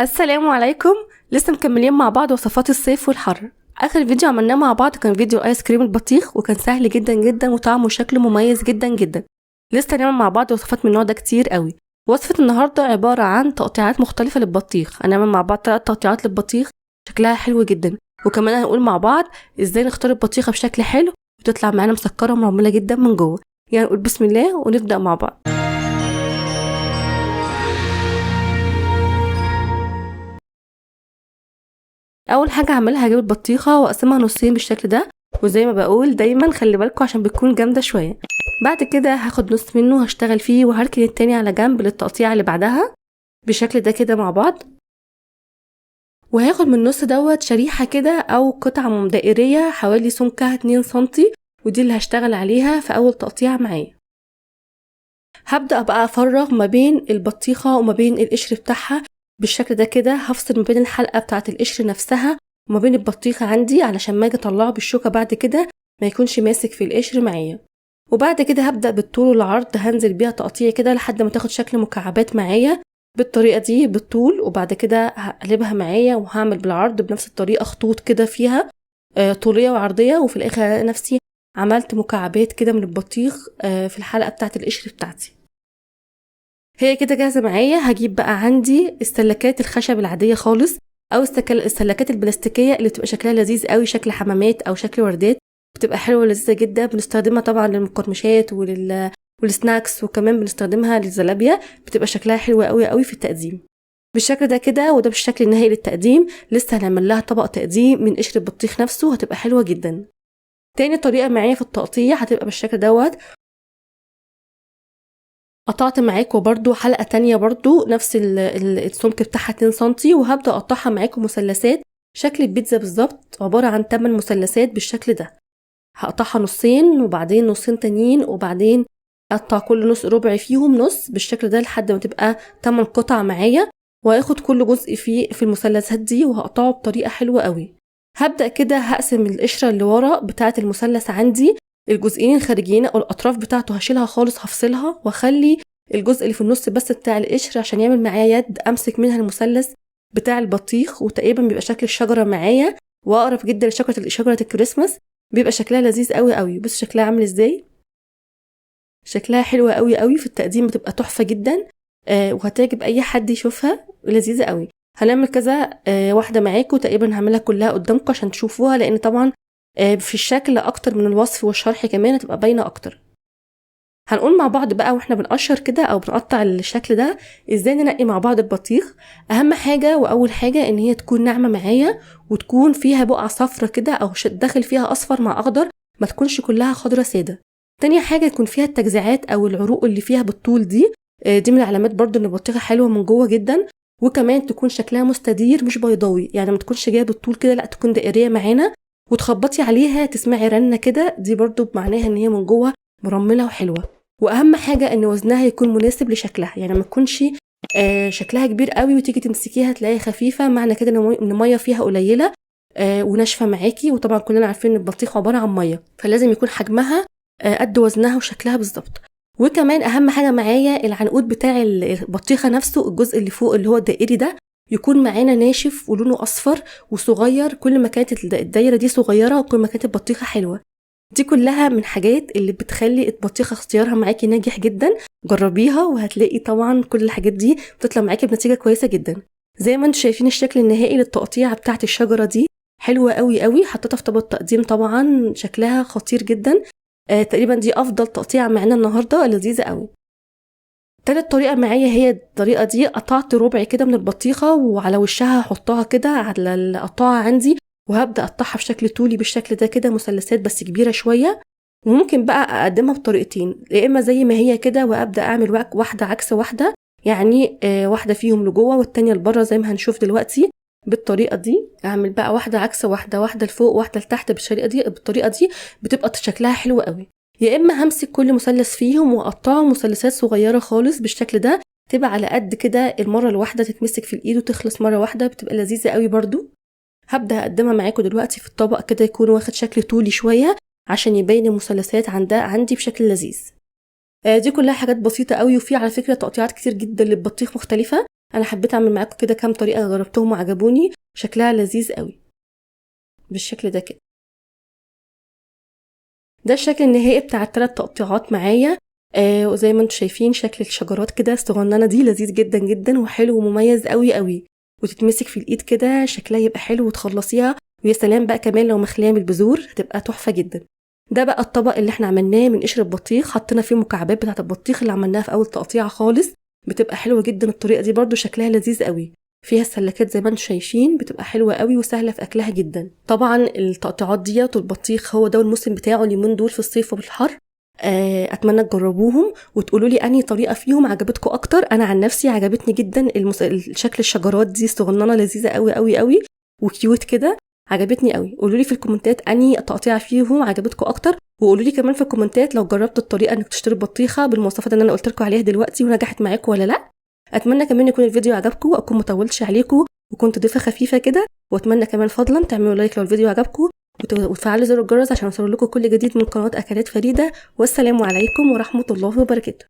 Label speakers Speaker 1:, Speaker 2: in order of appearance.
Speaker 1: السلام عليكم. لسه مكملين مع بعض وصفات الصيف والحر. اخر فيديو عملناه مع بعض كان فيديو ايس كريم البطيخ، وكان سهل جدا جدا وطعمه وشكله مميز جدا جدا. لسه هنعمل مع بعض وصفات من النوع ده كتير قوي. وصفة النهارده عبارة عن تقطيعات مختلفة للبطيخ. هنعمل مع بعض 3 تقطيعات للبطيخ شكلها حلو جدا، وكمان هنقول مع بعض ازاي نختار البطيخة بشكل حلو وتطلع معانا مسكرة ومرملة جدا من جوه. يعني نقول بسم الله ونبدأ مع بعض. اول حاجة هعملها هجيب البطيخه واقسمها نصين بالشكل ده، وزي ما بقول دايما خلي بالكم عشان بتكون جامدة شوية. بعد كده هاخد نص منه هشتغل فيه وهركن التاني على جنب للتقطيع اللي بعدها بالشكل ده كده مع بعض. وهاخد من النص دوت شريحة كده او قطعه دائريه حوالي سمكها 2 سنتي، ودي اللي هشتغل عليها في اول تقطيع معايا. هبدا بقى افرغ ما بين البطيخه وما بين القشر بتاعها بالشكل ده كده. هفصل ما بين الحلقة بتاعه القشر نفسها وما بين البطيخه عندي علشان ما اجي اطلعه بالشوكة بعد كده ما يكونش ماسك في القشر معايا. وبعد كده هبدا بالطول والعرض، هنزل بيها تقطيع كده لحد ما تاخد شكل مكعبات معايا بالطريقة دي بالطول. وبعد كده هقلبها معايا وهعمل بالعرض بنفس الطريقة خطوط كده فيها طوليه وعرضيه، وفي الاخر هلاقي نفسي عملت مكعبات كده من البطيخ في الحلقة بتاعه القشر بتاعتي. هي كده جاهزة معايا. هجيب بقى عندي السلكات الخشب العادية خالص او السلكات البلاستيكية اللي بتبقى شكلها لذيذ قوي، شكل حمامات او شكل وردات، بتبقى حلوة ولذيذه جدا. بنستخدمها طبعا للمقرمشات وال snacks، وكمان بنستخدمها للزلابيه، بتبقى شكلها حلو قوي قوي في التقديم بالشكل ده كده. وده بالشكل النهائي للتقديم. لسه هنعمل لها طبق تقديم من قشر البطيخ نفسه، هتبقى حلوة جدا. تاني طريقه معايا في التقطيع هتبقى بالشكل دوت. قطعت معاكم برضو حلقة تانية برضو نفس السمك بتاعها 2 سنتي، وهبدأ اقطعها معاكم مثلثات شكل البيتزا بالظبط، عبارة عن 8 مثلثات بالشكل ده. هقطعها نصين وبعدين نصين تانيين، وبعدين اقطع كل نص ربع فيهم نص بالشكل ده لحد ما تبقى 8 قطع معايا. وهاخد كل جزء في المثلثات دي وهقطعه بطريقة حلوة قوي. هبدأ كده هقسم القشرة اللي ورا بتاعة المثلث عندي، الجزئين الخارجيين او الاطراف بتاعته هشيلها خالص، هفصلها واخلي الجزء اللي في النص بس بتاع القشر عشان يعمل معايا يد امسك منها المثلث بتاع البطيخ. وتقريبا بيبقى شكل الشجرة معايا، واقرب جدا لشجرة الكريسماس، بيبقى شكلها لذيذ قوي قوي. بص شكلها عامل ازاي، شكلها حلوة قوي قوي في التقديم، بتبقى تحفة جدا وهتعجب اي حد يشوفها، لذيذة قوي. هنعمل كذا واحدة معاكم، تقريبا هعملها كلها قدامكم عشان تشوفوها، لان طبعا في الشكل اكتر من الوصف والشرح كمان هتبقى باينة اكتر. هنقول مع بعض بقى واحنا بنقشر كده او بنقطع الشكل ده ازاي ننقي مع بعض البطيخ. اهم حاجة واول حاجة ان هي تكون ناعمة معايا، وتكون فيها بقعة صفرة كده او داخل فيها اصفر مع اخضر، ما تكونش كلها خضرة ساده. تاني حاجة يكون فيها التجزيعات او العروق اللي فيها بالطول دي، دي من العلامات برضو ان البطيخه حلوة من جوه جدا. وكمان تكون شكلها مستدير مش بيضاوي، يعني ما تكونش جاية بالطول كده، لا تكون دائريه معانا، وتخبطي عليها تسمعي رنه كده، دي برضو معناها ان هي من جوه مرمله وحلوه. واهم حاجة ان وزنها يكون مناسب لشكلها، يعني ما تكونش شكلها كبير قوي وتيجي تمسكيها تلاقيها خفيفة، معنى كده ان المية فيها قليله وناشفه معاكي. وطبعا كلنا عارفين ان البطيخ عبارة عن مية، فلازم يكون حجمها قد وزنها وشكلها بالظبط. وكمان اهم حاجة معايا العنقود بتاع البطيخه نفسه، الجزء اللي فوق اللي هو الدائري ده يكون معانا ناشف ولونه اصفر وصغير. كل ما كانت الدايرة دي صغيرة كل ما كانت البطيخه حلوة. دي كلها من حاجات اللي بتخلي البطيخه اختيارها معاكي ناجح جدا. جربيها وهتلاقي طبعا كل الحاجات دي بتطلع معاكي بنتيجة كويسة جدا. زي ما انتم شايفين الشكل النهائي للتقطيعه بتاعه الشجرة دي حلوة قوي قوي، حطيتها في طبق تقديم طبعا شكلها خطير جدا. تقريبا دي افضل تقطيعه معانا النهارده، لذيذة قوي. تالت طريقه معايا هي الطريقة دي. قطعت ربع كده من البطيخه وعلى وشها هحطها كده على القطاعه عندي، وهبدا اقطعها بشكل طولي بالشكل ده كده مثلثات بس كبيرة شوية. وممكن بقى اقدمها بطريقتين، يا اما زي ما هي كده وابدا اعمل واحدة عكس واحدة، يعني واحدة فيهم لجوه والتانية لبره زي ما هنشوف دلوقتي بالطريقة دي. اعمل بقى واحدة عكس واحدة، واحدة لفوق واحدة لتحت بالطريقة دي بتبقى شكلها حلو قوي. يا اما همسك كل مثلث فيهم واقطعه مثلثات صغيرة خالص بالشكل ده، تبقى على قد كده المرة الواحدة تتمسك في الايد وتخلص مرة واحدة، بتبقى لذيذة قوي برضو. هبدا اقدمها معاكم دلوقتي في الطبق كده يكون واخد شكل طولي شوية عشان يبين المثلثات عندي بشكل لذيذ. دي كلها حاجات بسيطة قوي، وفي على فكرة تقطيعات كتير جدا للبطيخ مختلفة. انا حبيت اعمل معاكم كده كام طريقه جربتهم وعجبوني، شكلها لذيذ قوي بالشكل ده كده. ده الشكل النهائي بتاع الثلاث تقطيعات معايا. وزي ما انتم شايفين شكل الشجرات كده الصغننه دي لذيذ جدا جدا وحلو ومميز قوي قوي، وتتمسك في الايد كده شكلها يبقى حلو وتخلصيها. ويا سلام بقى كمان لو مخليه من البذور هتبقى تحفة جدا. ده بقى الطبق اللي احنا عملناه من قشر البطيخ، حطينا فيه مكعبات بتاعه البطيخ اللي عملناها في اول تقطيعه خالص، بتبقى حلوة جدا الطريقة دي برده، شكلها لذيذ قوي. فيها السلكات زي ما انتم شايفين، بتبقى حلوة قوي وسهلة في اكلها جدا. طبعا التقطيعات ديت والبطيخ هو ده الموسم بتاعه اليومين دول في الصيف وفي الحر. اتمنى تجربوهم وتقولوا لي انهي طريقه فيهم عجبتكم اكتر. انا عن نفسي عجبتني جدا شكل الشجرات دي الصغننه، لذيذة قوي قوي قوي و cute كده، عجبتني قوي. قولوا لي في الكومنتات انهي تقطيعه فيهم عجبتكم اكتر، وقولوا لي كمان في الكومنتات لو جربتوا الطريقة انك تشتري بطيخه بالمواصفات اللي انا قلت لكم عليها دلوقتي ونجحت معاكم ولا لا. اتمنى كمان يكون الفيديو عجبكم واكون ما طولتش عليكم وكنت ضيفه خفيفة كده. واتمنى كمان فضلا تعملوا like لو الفيديو عجبكم وتفعلوا زر الجرس عشان يوصل لكم كل جديد من قناة اكلات فريدة. والسلام عليكم ورحمة الله وبركاته.